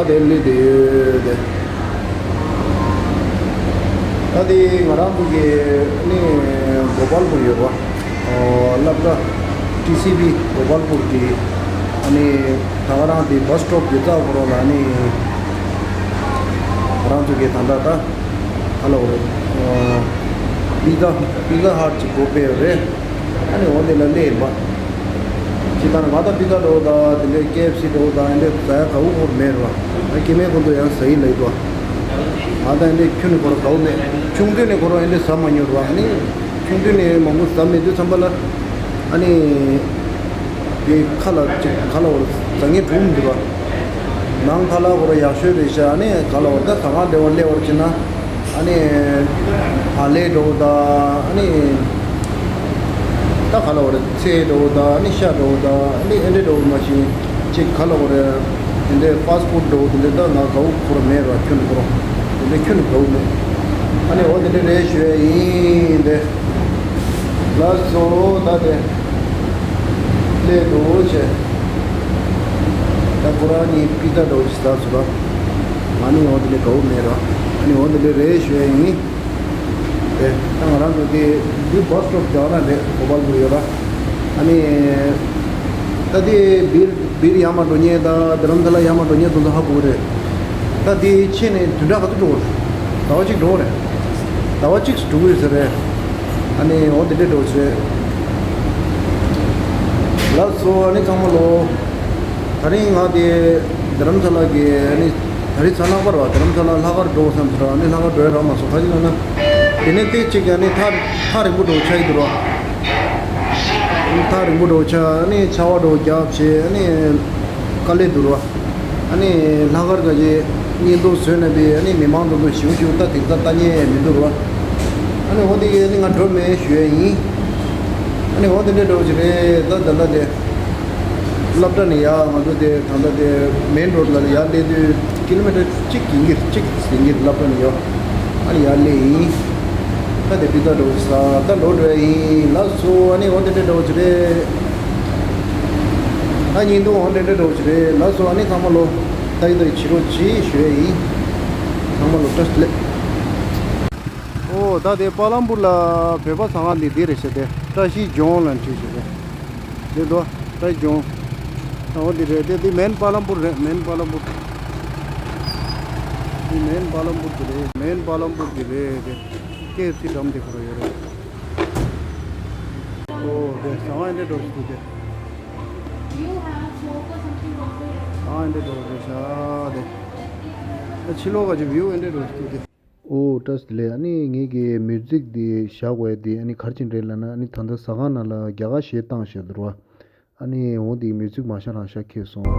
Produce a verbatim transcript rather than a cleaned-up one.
དེ་སླེབས་བསྡད་ཡོད་དེ། ད་དེ་ང་རང་ཚོ་གི་ནི་གོ་པལ་པུར་ཡོད་པ། སློབ་གྲྭ་ཊི་སི་བི་གོ་པལ་པུར་གི་ཨ་ནི་ད་ང་རང་དེ་བྷ་སི་སི་ཊོབ་གི་རྩ་བར་ལ་ནི་ང་རང་ཚོ་གི་ད་ལྟ་ད་ཧ་ལ་བོ་པི་ཛ་པི་ཛ་ཧཊ་ཅིག་སྒོ་ཕྱེ་ཡོད་རེད། ཨ་ནི་འོ་དེ་ལ་སླེབས་ཡིན་པ། ཅི་ལྟར་ང་ད་པི་ཛ་འདྲ་བོ་དང་དེ་འདྲའི་ཀེ་ཨེཕ་སི་འདྲ་བོ་དང་དེ་འདྲའི་ཟ་ཡ་ག་བོ་ཁོར་མེད་རེད་བ། ཨ་སྐྱེ་དམན་ཁོང་ཚོ་ཡང་ཟ་ཡི་ལབ་འདུག་ང་ད་དེ་འདྲའི་ཁྱོན་ནས་ཁོ་ར་ག་བོ་མེད། ཆུང་དུས་ནས་ཁོ་ར་དེ་འདྲའི་ཟ་མ་མྱོང་རེད་བ། ཨ་ནི་ཆུང་དུས་ནས་མང་པོ་ཟ་མེད་དུས་ཙམ་པ་ལ་ཨ་ནི། དེ་ཁ་ལག་ཅིག་ཁ་ལག་བར་ཟ་ངེས་གྲུབ་མི་འདུག་ག་ནང་ཁ་ལག་བར་ཡག་ཤོས་རེད་ཤག་ཨ་ནི་ཁ་ལག་བར་ད་ཟ་ཁང་འདྲ་བར་སླེབས་བར་ཕྱིན་ན་ཨ་ནི་ཨ་ལེ་འདྲ་བོ་དང་ཨ་ནི་ད་ཁ་ལག་བར་ཚལ་འདྲ་བོ་དང་ཨ་ནི་ཤ་འདྲ་བོ་དང་ཨ་ནི་ཨེ་འདྲ་འདྲ་བོ་མ་ཤེས་ཅིག་ཁ་ལག་བར་དེ་འདྲའི་ཕ་སི་ཕུཌ་འདྲ་བོ་དེ་འདྲ་ད་ང་དགའ་བོ་ཁོ་ར་མེད་ར། ཁྱོན་ནས་ཁོ་ར་དེ་འདྲ་ཁྱོན་ནས་དགའ་བོ་མེད། ཨ་ནི་འོ་དེ་འདྲ་རེད་ཞུ་ཡ་ཡིན་ཏེ། ལགས་སོ་ད་དེ། སླེབས་འདུག་བྱས། ད་ཁོ་རང་གཉིས་པི་ཛ་འདྲ་བོ་ཅིག་ཟ་ཚུལ་ལ། ང་ནི་འོ་དེ་འདྲའི་དགའ་བོ་མེད་ར། ཨ་ནི་འོ་དེ་འདྲའི་རེད་ཞུ་ཡ་ཡིན། དེ་ད་ང་རང་ཚོ་དེ་འདི་བྷ་སི་སི་ཊོབ་རྒྱག་ན་རེད་གོ་པལ་པུར་ཡོད་ར། ཨ་ནི། ད་དེ་སྦིར་སྦིར་ཡར་མར་འགྲོ་མཁན་དང་དྷ་རམ་ས་ལ་ཡར་མར་འགྲོ་མཁན་དེ་ཚོ་ཧ་གོ་གི་རེད། ད་དེ་ཕྱིན་ནས་བདུན་ཕྲག་ག་ཚོད་འགྲོ་གི་རེད། ཟླ་བ་གཅིག་འགྲོ་གི་རེད། ཟླ་བ་གཅིག་འགྲོ་གི་ཡོད་ས་རེད། ཨ་ནི་འོ་དེ་འདྲས་འགྲོ་གི་རེད། ལགས་སོ་ཨ་ནི་ཚང་མ་ལོ། ད་རིང་ང་དེ་དྷ་རམ་ས་ལ་གི་ཨ་ནི་ད་རིང་གཟའ་ལྷག་པ་རེད་བ། དྷ་རམ་ས་ལ་ལྷག་དཀར་འགྲོ་བསམ་ཟེར་བ། ཨ་ནི་ལྷག་དཀར་འགྲོ་ཡ་རག་མ་སོང་། ག་ཅི་ལབ་ན། དེ་ནས་དེ་གཅིག་ཨ་ནི་ཐག་ཐག་རིང་པོ་འགྲོ་ཆགས་ཀྱི་འདུག་ར། ཐག་རིང་པོ་འགྲོ་ཆགས། ཨ་ནི་ཆར་པ་འགྲོ་རྒྱབ་བྱས། ཨ་ནི་དཀའ་ལས་འདུག་ར། ཨ་ནི་ལྷག་དཀར་ག་ཅིག་བརྙན་ཐུང་བཟོས་ན་པའི་ཨ་ནི་མི་མང་དེ་ཚོ་ཞེ་པོ་ཞེ་པོ་ད་དེང་སང་ལྟ་མཁན་མི་འདུག་ར། ཨ་ནི་འོ་དེ་གི་ཨ་ནི་ང་འགྲོ་མེད་ཞུ་ཡ་ཡིན། ཨ་ནི་འོ་དེ་འདྲས་འགྲོ་གི་རེད། ད་ད་ལྟ་དེ། སློབ་གྲྭ་ནས་ཡར་ང་ཚོ་དེ་ད་ལྟ་དེ་མེན་རོ་ཌི་ལ་ཡར་སླེབས་དུས་ཀི་ལོ་མི་ཊར་གཅིག་ཡིན་གྱི་གཅིག་ཟིན་གྱི་སློབ་གྲྭ་ནས་ཡར། ཨ་ནི་ཡར་སླེབས་ཡིན། ད་དེ་པི་ཛ་འགྲོ་ས་ད་ལོག་འགྲོ་ཡ་ཡིན། ལགས་སོ་ཨ་ནི་འོ་དེ་འདྲས་འགྲོ་གི་རེད། ད་བརྙན་ཐུང་འོ་དེ་འདྲས་འགྲོ་གི་རེད། ལགས་སོ་ཨ་ནི་ཚང་མ་ལོ། ད་ཡིན་ད་ཕྱི་རོགས་གྱིས་ཞུ་ཡ་ཡིན། ཚང་མ་ལོ་བཀྲ་ཤིས་བདེ་ལེགས། ཨོ་ད་དེ་པ་ལམ་པུར་ལ་བོད་པ་ཟ་ཁང་འདི་འདི་རེད་ཤག་དེ་བཀྲ་ཤིས་ལྗོངས་ལ་བྲིས་ཤག་དེ། འདི་འདུག་བཀྲ་ཤིས་ལྗོངས། ཨོ་འདི་རེད་དེ། འདི་མེན་པ་ལམ་པུར་རེད། མེན་པ་ལམ་པུར། འདི་མེན་པ་ལམ་པུར་གྱི་རེད། མེན་པ་ལམ་པུར་གྱི་རེད་དེ། ཀེ་ཨེཕ་སི་འགྲམ་དེ་ཁོ་ར་ཡོད་རེད། ཨོ་དེ་ཟ་ཁང་འདི་འགྲོ་ཞིག་འདུག་དེ། ཟ་ཁང་འདི་འགྲོ་རེད་ཤག་དེ། ཕྱི་ལོགས་ག་ཅིག་བིའུ་འདི་འགྲོ་ཞིག་འདུག་དེ། ཨོ་བཀྲ་ཤིས་བདེ་ལེགས། ཨ་ནི་ངེད་ཀྱི་མིའུ་ཛིག་འདི་བཞག་དགོས་དེ་ཨ་ནི་ག་རེ་བྱས་རེད་ལབ་ན། ཨ་ནི་ད་ལྟ་ཟ་ཁང་ནང་ལ་རྒྱ་གར་གཞས་བཏང་བཞག་འདུག་ར། ཨ་ནི་འོ་དེ་མིའུ་ཛིག་མ་ཤ་རང་ཤ་ཁེལ་སོང་།